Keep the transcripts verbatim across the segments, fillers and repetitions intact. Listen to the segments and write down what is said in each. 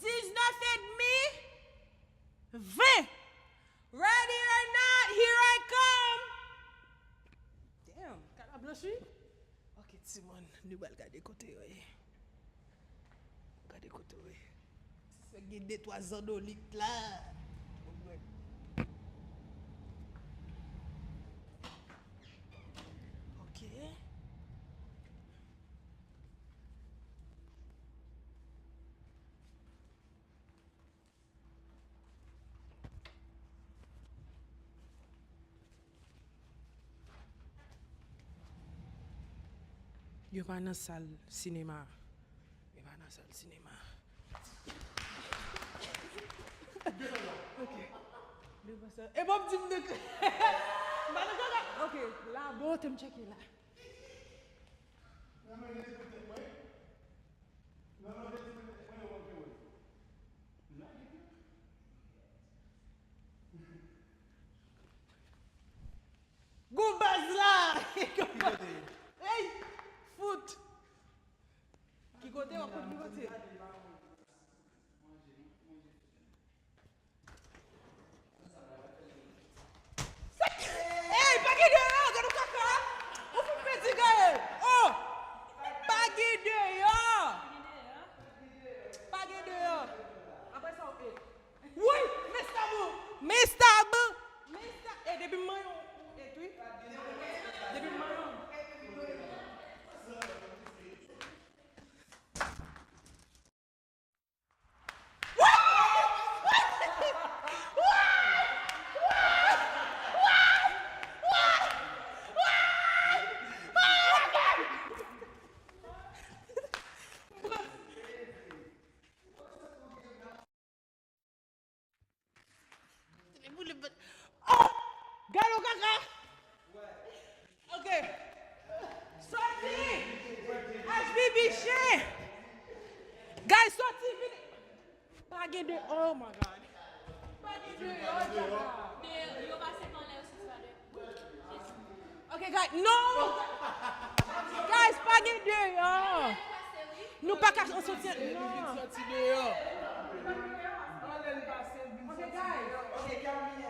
Diznèf edmi, ven. Ready or not, here I come. Damn, kaka blanchi. Ok, timoun, nou pral gade kote yo ye. Gade kote yo ye. Sispèk gen de twa zandolit la. Ok. Yo pa nan sal sinema. Yo pa nan sal sinema. Ok. Devan sa. E bon, di m de. M pa nan kaka. Ok, la, bon, te m tcheke la. Gon baz la! Ki kote? Ey! Fout! Ki kote w ap konn ki kote? Ey, pa gen deyò, gade w kaka. Ou fin pèdi gaye. Oh! Pa gen deyò. Pa gen deyò. Apre sa, ou e. Woy, Mista Bou. Mista Bou. Mista, e depi m manyen w, ou e tou. Depi m manyen w. Oh! Gade w kaka! Ok. Soti! H B B chen! Guys, soti, vini! Pa gen de, oh my God. Pa gen de, oh, Jaka. Yo pase m anlè, yo sispann. Ok, guys, non! Guys, pa gen deyò! Nou pa ka soti, non! Soti deyò! Ok, guys.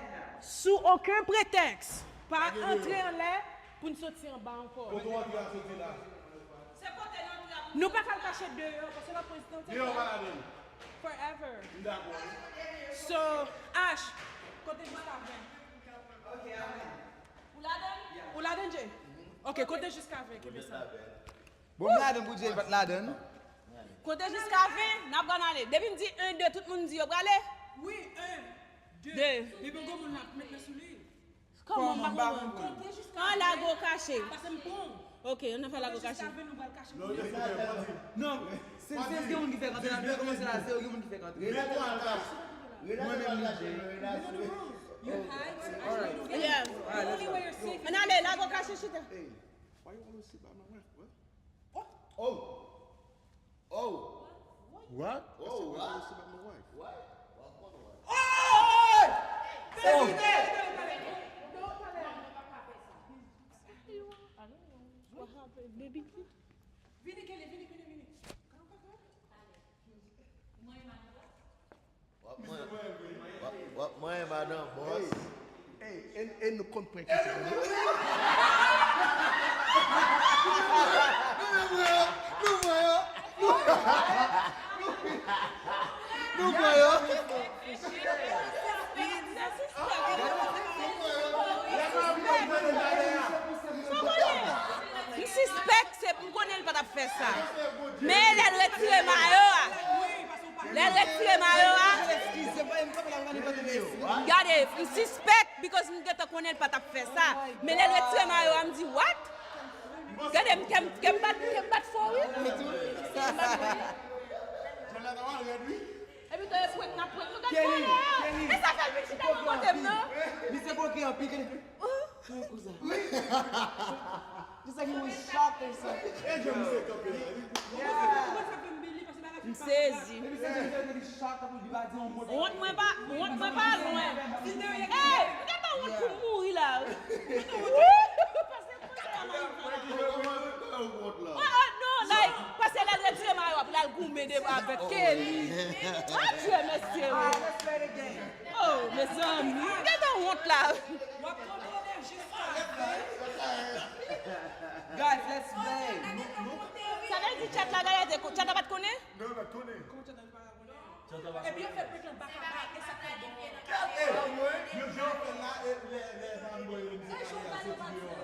Sou okenn pretèks, pa antre anlè pou n soti anba ankò. Kote w antre a soti la? Nou pa ka al kache deyò, paske la prezidan te deyò pa ladan. Forever. M dakò. So, Ash, konte jiska ven. Ok, amen. Ou ladann? Ou ladann, Jay? Ok, konte jiska ven, kenbe sa. Bon, m ladann pou Jay pa t ladann. Konte jiska ven, n ap pran ale. Depi m di en, de, tout moun di yo prale? Wi, en, de. De. Depi yon gwo moun la met men sou li. Kòman m pa konprann? Konte jiska ven. An lago kache. Pase m pran w. Ok, ann fè lago kache. Konte jiska ven, nou pral kache. Non, se, se gen moun ki fèk antre la, nou kòmanse la, se yo gen moun ki fèk antre. Mwen menm li je. Yeah. Ann ale, lago kache chita. Why you always sit by my wife, bro? Oh. Oh. What? Oh, what? Sit by my wife. What? Oh! What happened, baby? Vini, Kelly, vini, vini, vini. Come, come, come. W ap manyen, w ap, w ap manyen madan bòs. Ey, ey, e, e nou konn prank isi, non? Nou pran yo, nou pran yo, nou pran yo. M sispèk se, m konnen l pa t ap fè sa. Men lè l retire mayo a, lè l retire mayo a, gade, m sispèk, because m gentan konnen l pa t ap fè sa. Men lè l retire mayo a, m di, what? Gade, m, kè m, kè m bat, kè m bat fò, wi. Kè m bat fò, wi. Epi tande prank n ap prank nou, gad kòlè a. E sa fè l vin chita bò kote m nan. Misye koke anpil, Kelly. Kouzen. Misye ki yon chak konsa. M sezi. Wont mwen pa, wont mwen pa lwen. Ey, m gen pa wont pou m mouri la. Oh, oh, non, like, paske lè l retire mayo a, pou Al goumen devan avèk Kelly. Adye, mesye, wi. Oh, mezanmi, m gentan wont la. W ap kontwole jiska ven. Guys, let's play. Sa vle di chat la, gade, chat la pa t konnen? Non, pa t konnen. Kòman chat la pa t konnen? Epi yo fè prank lan baka bak, e sa k fè bon. Yo jan fè la, e lè, lè fanboy yo di sa, yo soti deyò.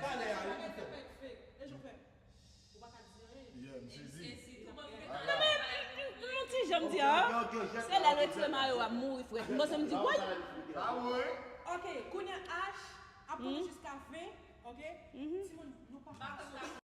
Talè a, wi. E jan fè. Ou pa ka di anyen. Yeah, m sezi. Non, men, m, m, m, yon ti jan m di, ah. Se lè l retire mayo a, m mouri, frè. M panse m di, woy. Ok, kounye a H ap konte jiska ven, ok? Timoun, nou pa ka